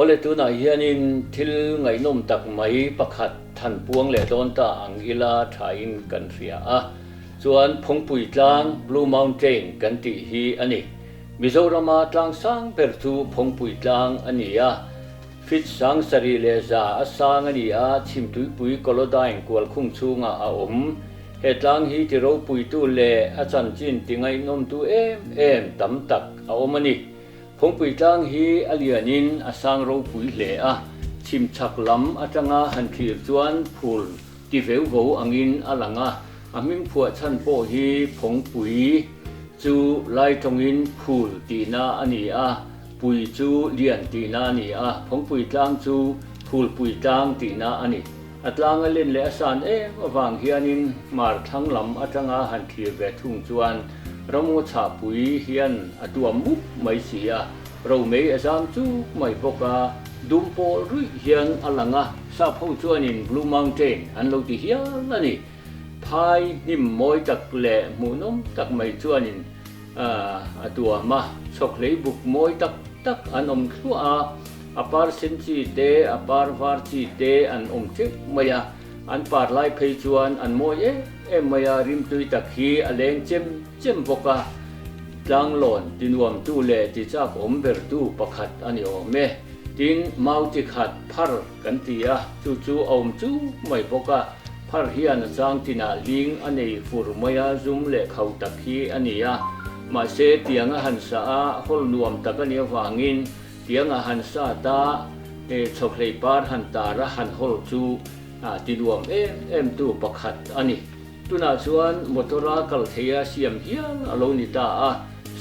Awle tunah hianin thil ngaihnawm tak mai pakhat than puang leh dawn ta ang ila thain kan hria a. Chuan Phawngpui tlang, Blue Mountain, kan tih hi a ni. Mizorama tlang sang ber chu Phawngpui tlang a ni a. Feet 7100 a sang a ni a, Chhimtuipui Kolodyne kualkhung chhungah a awm. He tlang hi ti ropuitu leh a chanchin ti ngaihnawmtu em em tam tak a awm a ni. Phawngpui tlang hi a lianin a sang ropui hle a, chhim chhak lam atanga han thlir chuan phul ti veu vo angin a lang a, a hming phuah chhan pawh hi Phawngpui chu lai tawngin phul tihna a ni a, pui chu lian tihna a ni a, Phawngpui tlang chu phulpui tlang tihna a ni. A tlang a len leh a san em avang hianin hmar thlang lam atanga han thlir ve thung chuan ramngaw chhahpui hian a tuam mup mai si a, romei a zam chuk mai bawk a, dum pawl ruih hian a lang a, sap ho chuanin Blue Mountain an lo ti hial a ni. Phai hnim mawi tak leh hmuhnawm tak mai chuanin A tuam a, chhawkhlei buk mawi tak tak an awm thluah a, a par sen chi te, a par var chi te an awm teuh mai a, an par lai phei chuan an mawi em em mai a, rimtui tak hi a leng chem chem bawk a, tlanglawn tinuamtu leh tichak awm bertu pakhat a ni awm e. Tin, mau chi khat phar kan ti a, chu chu a awm chuk mai bawk a. Phar hian a chang tinah ling a nei fur mai a, zum leh khau tak hi a ni a. Mahse, tiang a han sa a, hawl nuam tak a nih avangin tiang a han sat a, chhawkhlei par han tar a han hawl chu ti nuam em em tu pakhat a ni. Tunah chuan motor-a kal theia siam hial a lo ni ta a,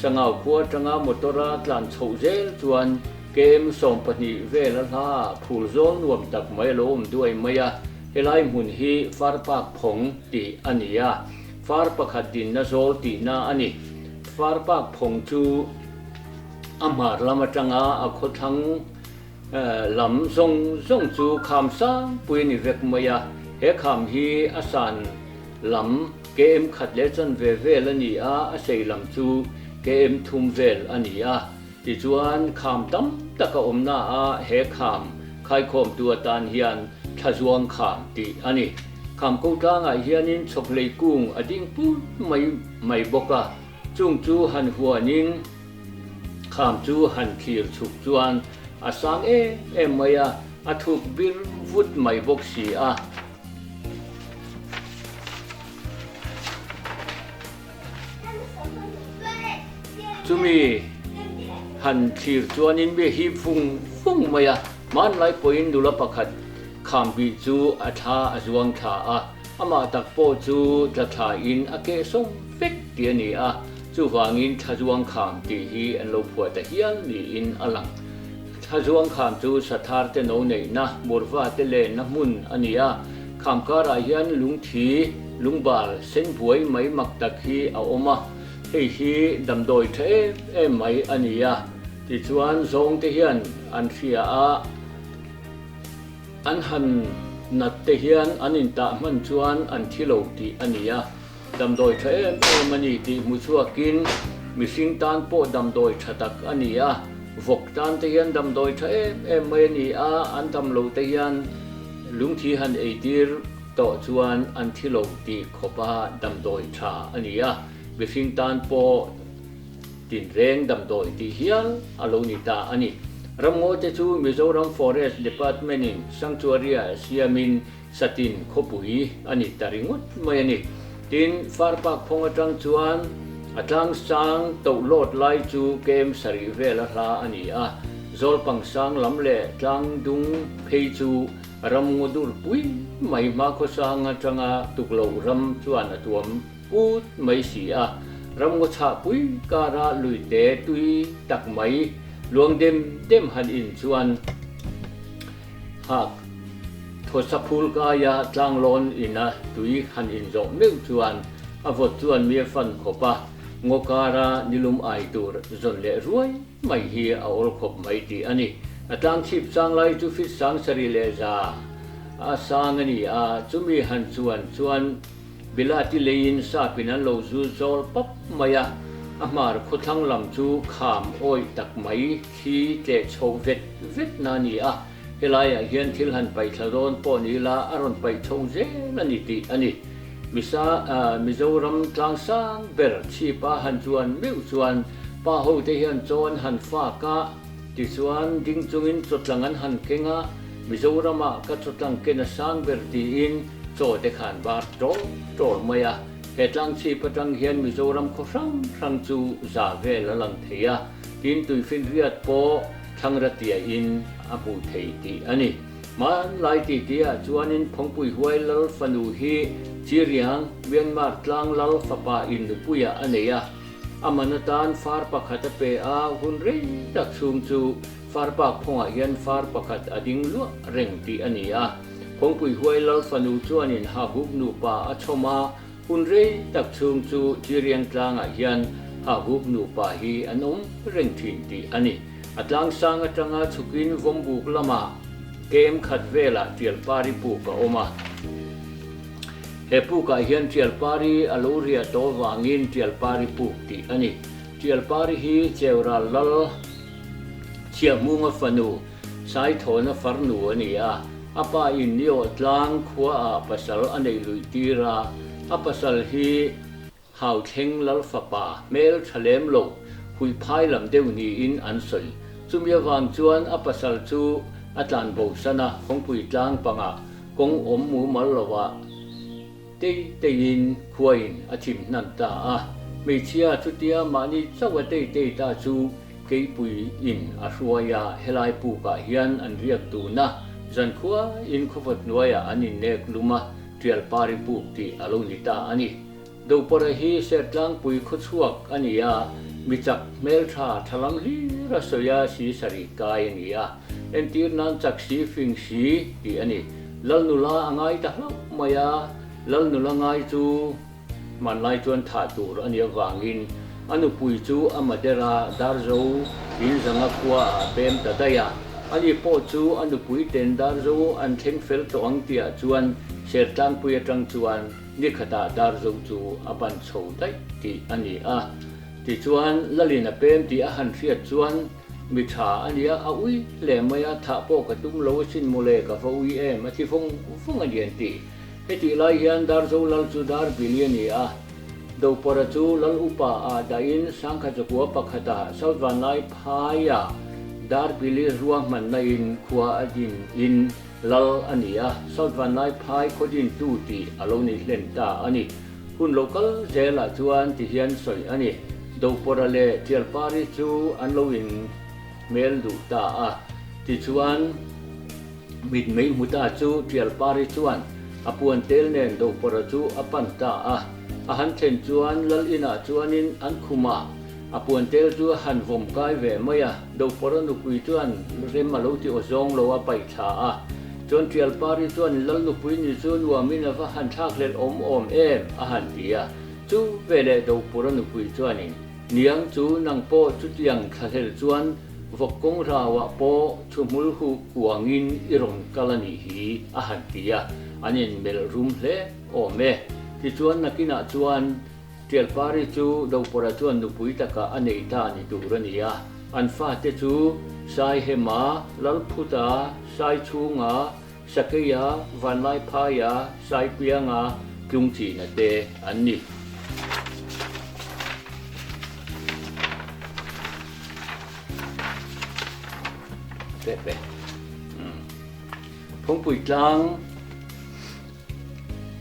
Sangau khua atanga motor-a tlan chhoh zel chuan KM 20 vel a hla phul zawl nuam tak mai a lo awm duai mai a. Helai hmun hi Far Park Phawng tih a ni a, far pakhat dinna zawl tihna a ni. Far Park Phawng chu a hmar lam atanga a khawthlang lam zawng zawng chu kham sangpui a ni vek mai a, he kham hi a san lam KM khat leh chanve vel a ni a, a sei lam chu KM thum vel a ni a. Tichuan, kham tam tak a awmna a he kham khaikhawmtu atan hian Thlazuang kham tih a ni. Kham ko tlangah hianin chhawkhlei kung a ding put mai mai bawk a, chung chu han huanin kham chu han thlir chhuk chuan a sang em em mai a, a thuk bir vut mai bawk si a. Chumi han thlir chuanin mi hip vung vung mai a, hmanlai pawhin nula pakhat Khambi chu a thla a zuang thla a, amah tak pawh chu tla thlain a keh sawm vek tih a ni a, chuvangin thla zuang kham tih hi an lo phuah ta hial niin a lang. Thla zuang kham chu sathar te no neihna, murva te lenna hmun a ni a, kham karah hian lungthi, Lungbal sen buai mai mak tak hi a awm a, hei hi damdawi tha em em mai a ni a, tichuan zawng te hian an hria a, an han nat te hian an intah hman chuan an thi lo tih a ni a, damdawi tha em em a ni tih hmu chhuakin mihring tan pawh damdawi tha tak a ni a, vawk tan te hian damdawi tha em em mai a ni a, an dam lo te hian lungthi han eitir Tawh chuan an thi lo tih khawpa damdawi tha a ni a, mihring tan pawh tinreng damdawi tih hial a lo ni ta a ni. Ramngaw te chu Mizoram Forest Department in Sanctuary-ah siamin Satin khawpui a ni ta ringawt mai a ni. Tin, Far Park phawng atang chuan a tlang sang tohlawt lai chu kem sarih vel a hla a ni a, Zawlpang sang lam leh tlang dung phei chu Ram ngaw dur pui mai hma khawsang atanga tuk loh ram chuan a tuam put mai si a. Ram ngaw chhah pui kara luite tui tak mai luang dem dem han in chuan hak thawsa phul kaia tlanglawn ina tui han in zawh meuh chuan a vawt chuan mi a fan khawp a, ngaw kara nilum ai tur zawn leh ruai mai hi a awl khawp mai tih a ni. A tlang chhip sang lai chu fit 7100 a sang a ni a, chumi han chuan chuan Bilati leiin sapin an lo zu zawl pap mai a. A hmar khawthlang lam chu kham awih tak mai thli tleh chho vet vet na a ni a, helaiah hian thil han paih thla dawn pawh ni ila a rawn paih chho zel a ni tih a ni. Misa Mizoram tlangsang ber chhipa han chuan meuh chuan pa hote hian chaw an han fak a, tichuan ding chungin chawtlang an han keng a, Mizoramah ka chawtlang ken a sang ber tiin chaw te kha an bar ṭawr ṭawr mai a. He tlangchhip atang hian Mizoram khaw hrang hrang chu za vel a lang thei a, tin tuifinriat pawh thlangra tiahin a hmuh theih tih a ni. Hmanlai titi-ah chuanin Phawngpui Huai Lal fanu hi Chiriang, Myanmar tlang lal fapa in nupuiah a nei a, a man atan far pakhat a pe a, hun rei tak chhung chu farpak phawngah hian far pakhat a ding luah reng tih a ni a. Phawngpui Huai Lal fanu chuanin Hahuk nupa a chhawm a, hun rei tak chhung chu Chiriang tlangah hian Hahuk nupa hi an awm reng thin tih a ni. A tlangsang atanga chhukin Vawmbuk lamah kem khat velah Tialpari puk a awm a. He pukah hian Tialpari a lo riah tawh vangin Tialpari puk tih a ni. Tialpari hi Cheural Lal Chhiahmunga fanu, Saithawna farnu a ni a, a pa in Niawh tlang khua ah pasal a neih luih tir a, a pasal hi Hauthleng Lal fapa hmel tha lem lo huih phai lam deuh niin an sawi. Chumi avang chuan a pasal chu a tlan bosan a, Phawngpui tlang pangah kawng awm mumal lo ah Tei teiin khuain a thim hnan ta a, hmeichhia chutia mahni chauh a tei tei ta chu keipui in a hruai a, helai pukah hian an riak dun a, zankhua in khawvawt hnuaiah an innek lum a, Tialpari puk tih a lo ni ta a ni. Dopara hi Sertlangpui khawchhuak a ni a, mi chak hmeltha thalam hlir a sawi a si sarih kai a ni a, entir nan chak si fing si tih a ni. Lal nula a ngai ta hlauh mai a, Lal nula ngai chu hmanlai chuan thah tur a nih avangin a nupui chu a mader a, Darzo in zanga khua ah a pem ta daih a. Ani pawh chu a nupui ten Darzo an thleng fel tawh ang tihah chuan Sertlangpui atang chuan ni khatah Darzo chu a pan chho daih tih a ni a. Tichuan Lalin a pem tih a han hriat chuan Mi tha a nia, a ui hle mai a, thah pawh ka tum lo asin mawle, ka va ui em, a ti vawng vawng a ni an ti. Hetih lai hian Darzo Lal chu Dar Bili a ni a, Dopara chu Lal Upa ah dahin Sangkha Chakua pakhata South Vanlai phaiah Dar Bili ruahmanna in khua a din in Lal a ni a, South Vanlai phai khaw dintu tih a lo ni hlen ta a ni. Hun lo kal zelah chuan ti hian sawi a ni. Dopawrha leh Tialpari chu an lo in hmel duh ta a. Tichuan, mitmei hmu ta chu Tialpari chuan a puan tel nen Dopawrha chu a pan ta a. A han thlen chuan Lal inah chuanin an khumah a puan tel chu a han vawm kai ve mai a. Dopawrha nupui chuan rem a lo ti aw zawng lo a paih thla a. Chuan Tialpari chuan Lal nupui ni chu nuamin a va han thlak hlelh awm awm em a han ti a. Chu veleh Dopura nupui chuanin, Niang chu nang pawh chutiang thlahlel chuan vawk kawng rauah pawh thuhmul huh kuangin i rawn kal a nih hi, a han ti a, an inmelh rum hle awm e. Tichuan nakinah chuan Tialpari chu Dopura chuan nupui takah a nei ta ni tur a ni a, an fate chu Saihema, Lalphuta, Saichhunga, Sakeia, Vanlaiphaia, Saipianga, Tlungchina te an ni. Pepe. Phawngpui tlang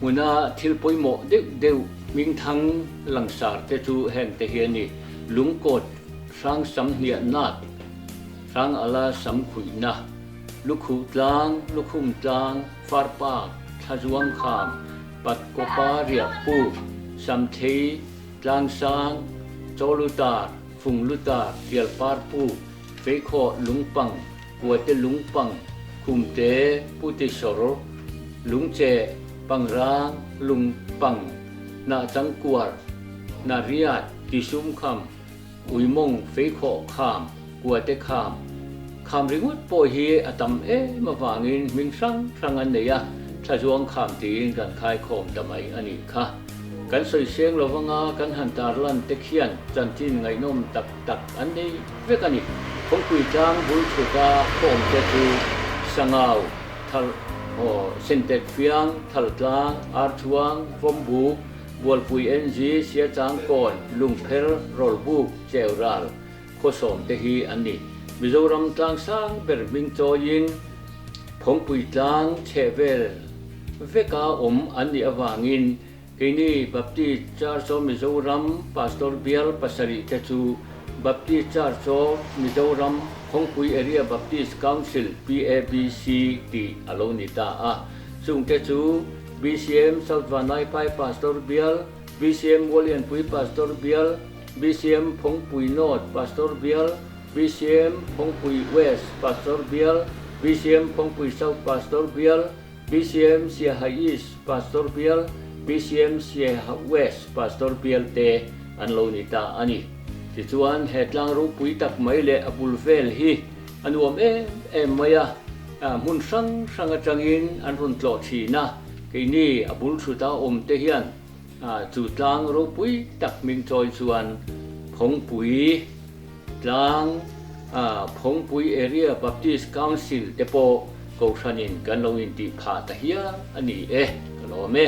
hmuna thil pawimawh deuh deuh hmingthang langsar te chu heng te hi a ni. Lungkawt hrang sam hniah nat, hrang ala sam khuihna. Lukhuh tlang, Lukhum tlang, Farpak, Thlazuang kham, Patkawpa riah puk, Samthei, Tlangsang, Chawlutar, Funglutar, Tialpar puk, Feikhawh lungpang, Kuate lungpang, Khumte, Putisawr, Lungcheh, Pangrang, Lungpang, Hnahchangkuar, Hnahriat, Tisum kham, Uimawng feikhawh kham, kuate kham, kham ringawt pawh hi a tam em avangin hming hrang hrang an nei a, thlazuang kham tiin kan khaikhawm ta mai a nih kha. Kan sawi seng lo vanga kan han tarlan te khian chanchin ngaihnawm tak tak an nei vek a ni. Phawngpui tlang bul chhuta khawm te chu Sangau, Thal, aw, Sentet Fiang, Thaltlang, Archhuang, Vawmbuk, Bualpui NG, Siachang Kawn, Lungpher, Rawlbuk, Cheural, Khawsawm te hi an ni. Mizoram tlang sang ber hming chawiin Phawngpui tlang chhehvel veka awm an nih avangin keini Baptist Church of Mizoram Pastor Bial pasarih te chu Baptist Church of Mizoram Phawngpui Area Baptist Council, PABC, tih a lo ni ta a. Chungte chu BCM South Vanlaiphai Pastor Bial, BCM Muallianpui Pastor Bial, BCM Phawngpui North Pastor Bial, BCM Phawngpui West Pastor Bial, BCM Phawngpui South Pastor Bial, BCM Siaha East Pastor Bial, BCM Siaha West Pastor Bial te an lo ni ta a ni. Tichuan he tlang ropui tak mai leh a bul vel hi a nuam em em mai a, hmun hrang hrang atangin an rawn tlawh thin a, keini a bul thut a awm te hian Chu tlang ropui tak hming chawi chuan Phawngpui tlang, Phawngpui Area Baptist Council te pawh Kohhranin kan lo intih phah ta hial a ni e, ka lawm e.